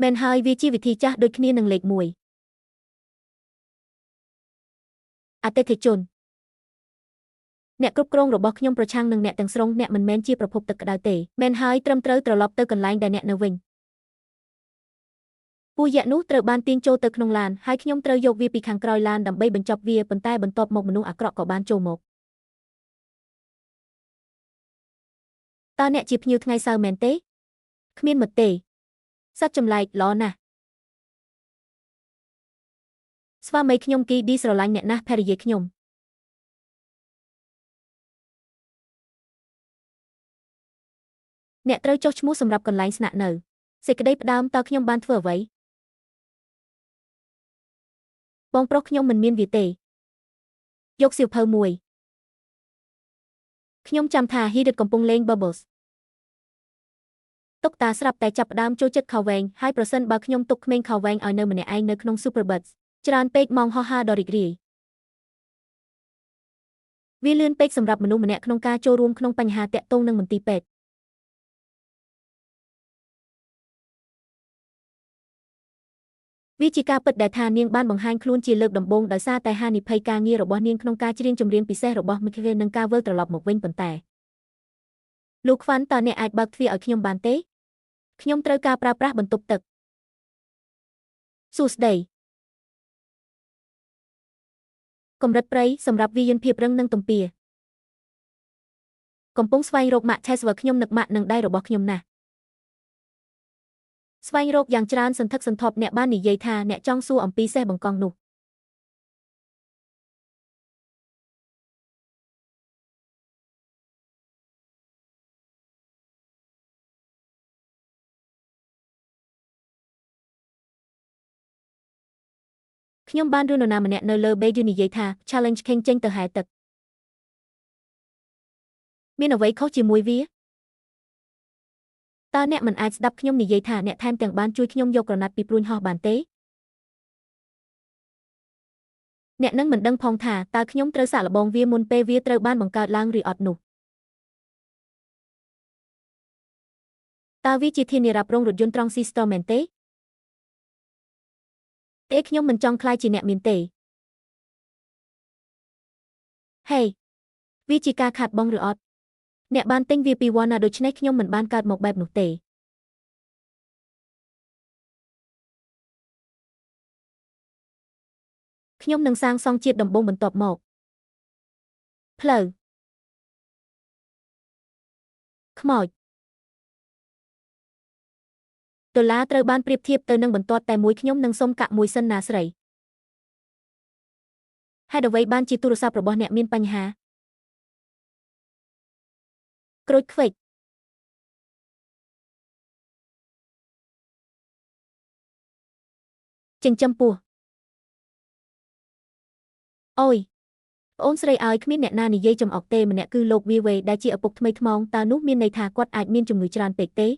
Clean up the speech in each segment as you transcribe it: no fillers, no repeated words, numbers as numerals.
មែនហើយវាជាវិធីចាស់ដូចគ្នានឹងលេខ1អតិថិជនអ្នកគ្រប់គ្រងរបស់ខ្ញុំប្រឆាំងនឹងអ្នកទាំងស្រុងអ្នកមិនមែនជាប្រភពទឹកក្តៅទេមែនហើយត្រឹមត្រូវត្រឡប់ទៅកន្លែងដែលអ្នកនៅវិញពូយៈនោះត្រូវបានទាញចូលទៅក្នុងឡានហើយខ្ញុំត្រូវយកវាពីខាងក្រោយឡានដើម្បីបញ្ចប់វាប៉ុន្តែបន្ទាប់មកមនុស្សអាក្រក់ក៏បានចូលមកតើអ្នកជាភ្ញៀវថ្ងៃសៅរ៍មែនទេគ្មានមិត្តទេសត្វចម្លែកល្អណាស់ស្វាមីខ្ញុំគីឌីស្រឡាញ់អ្នកណាស់ភរិយាខ្ញុំអ្នកត្រូវចុះឈ្មោះសម្រាប់កន្លែងស្នាក់នៅសេចក្តីផ្ដើមតើខ្ញុំបានធ្វើអ្វីបងប្រុសខ្ញុំមិនមានវាទេយកសៀវភៅមួយខ្ញុំចាំថាហ៊ីរិតកំពុងលេង Bubbles តុកតាស្រាប់តែចាប់ផ្ដើមចូលចិត្តខោវែងហើយប្រសិនបើខ្ញុំទុកក្មេងខោវែងឲ្យនៅម្នាក់ឯងនៅក្នុង Superbuds ច្រើនពេកម៉ោងហោះហើរដ៏រីករាយវាលឿនពេកសម្រាប់មនុស្សម្នាក់ក្នុងការចូលរួមក្នុងបញ្ហាទាក់ទងនឹងមន្ទីរពេទ្យវាជាការពិតដែលថានាងបានបង្ហាញខ្លួនជាលើកដំបូងដោយសារតែហានិភ័យការងាររបស់នាងក្នុងការច្រៀងចម្រៀងពិសេសរបស់មិខេនិងការវិលត្រឡប់មកវិញប៉ុន្តែលោកខ្វាន់តើអ្នកអាចបើកទ្វារឲ្យខ្ញុំបានទេខ្ញុំត្រូវការប្រើប្រាស់បន្ទប់ទឹកសួស្តីកម្រិតព្រៃសម្រាប់វិញ្ញាណភាពរឹងនិងទំពាកំពុងស្វែងរកម៉ាក់ Tesla ខ្ញុំនឹកម៉ាក់និងដៃរបស់ខ្ញុំណាស់ស្វែងរកយ៉ាងច្រើនសន្ធឹកសន្ធាប់អ្នកបាននិយាយថាអ្នកចង់សួរអំពីសេះបង្កងនោះខ្ញុំបានឬនរណាម្នាក់នៅលើ Beidu និយាយថា Challenge King ចេញទៅហែទឹកមានអ្វីខុសជាមួយវាតើអ្នកមិនអាចស្ដាប់ខ្ញុំនិយាយថាអ្នកថែមទាំងបានជួយខ្ញុំយកក្រណាត់ពីព្រួញហោះបានទេអ្នកនឹងមិនដឹងផងថាតើខ្ញុំត្រូវសាកល្បងវាមុនពេលវាត្រូវបានបង្កើតឡើងឬអត់នោះតើវាជាធានារ៉ាប់រងរថយន្តត្រង់ស៊ីស្ទ័រមែនទេទេខ្ញុំមិនចង់ក្លាយជាអ្នកមានទេហេវាជាការខាតបង់ឬអត់អ្នកបានទិញវាពីវ៉ាណាដូច្នេះខ្ញុំមិនបានកើតមកបែបនោះទេខ្ញុំនឹងសាងសង់ជាតិដំបូងបន្ទាប់មកផ្លូវខ្មោចដុល្លារត្រូវបានប្រៀបធៀបទៅនឹងបន្ទាត់តែមួយខ្ញុំនឹងសុំកាក់មួយសិនណាស្រីហេតុអ្វីបានជាទូរស័ព្ទរបស់អ្នកមានបញ្ហាក្រូចខ្វិចចិញ្ចឹមពស់អូយប្អូនស្រីឲ្យគ្មានអ្នកណានិយាយចំអកទេម្នាក់គឺលោកវីវេដែលជាឪពុកថ្មីថ្មោងតើនោះមានន័យថាគាត់អាចមានជំងឺច្រើនពេកទេ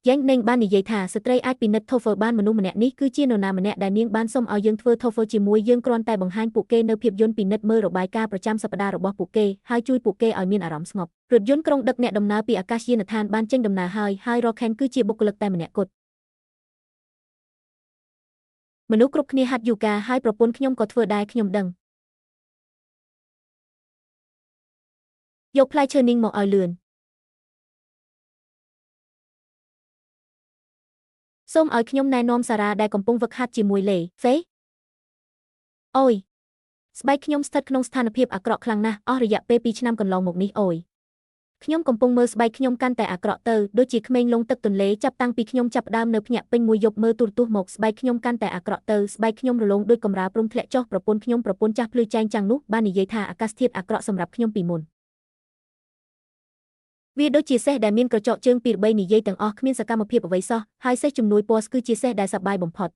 យ៉ាងនាងបាននិយាយថាស្ត្រីអាចពិនិត្យ TOEFL បានមនុស្សម្នាក់នេះគឺជានរណាម្នាក់ដែលនាងបានសុំឲ្យយើងធ្វើ TOEFL ជាមួយយើងគ្រាន់តែបង្ហាញពួកគេនៅភាពយន្តពិនិត្យមើលរបាយការណ៍ប្រចាំសប្តាហ៍របស់ពួកគេហើយជួយពួកគេឲ្យមានអារម្មណ៍ស្ងប់រថយន្តក្រុងដឹកអ្នកដំណើរពីអាកាសយានដ្ឋានបានចេញដំណើរហើយហើយ Roken គឺជាបុគ្គលិកតែម្នាក់គត់មនុស្សគ្រប់គ្នាហាត់យូហ្គាហើយប្រពន្ធខ្ញុំក៏ធ្វើដែរខ្ញុំដឹងយកផ្លែឈើនាងមកឲ្យលឿនសូមឲ្យខ្ញុំណែនាំសារ៉ាដែលកំពុងវឹកហាត់ជាមួយលេហ្វេអូយស្បែកខ្ញុំស្ថិតក្នុងស្ថានភាពអាក្រក់ខ្លាំងណាស់អស់រយៈពេល2ឆ្នាំកន្លងមកនេះអូយខ្ញុំកំពុងមើលស្បែកខ្ញុំកាន់តែអាក្រក់ទៅដូចជាក្មេងលង់ទឹកទន្លេចាប់តាំងពីខ្ញុំចាប់ផ្ដើមនៅភ្ញាក់ពេញមួយយប់មើលទូរទស្សន៍មកស្បែកខ្ញុំកាន់តែអាក្រក់ទៅស្បែកខ្ញុំរលោងដូចកម្រាលព្រំធ្លាក់ចុះប្រពន្ធខ្ញុំប្រពន្ធចាស់ភ្លឺចែងចាំងនោះបាននិយាយថាអាកាសធាតុអាក្រក់សម្រាប់ខ្ញុំពីមុនវាដូចជាសេះដែលមានក្រចកជើងពីរបីនិយាយទាំងអស់គ្មានសកម្មភាពអ្វីសោះហើយសេះជំនួយពណ៌គឺជាសេះដែលសប្បាយបំផុត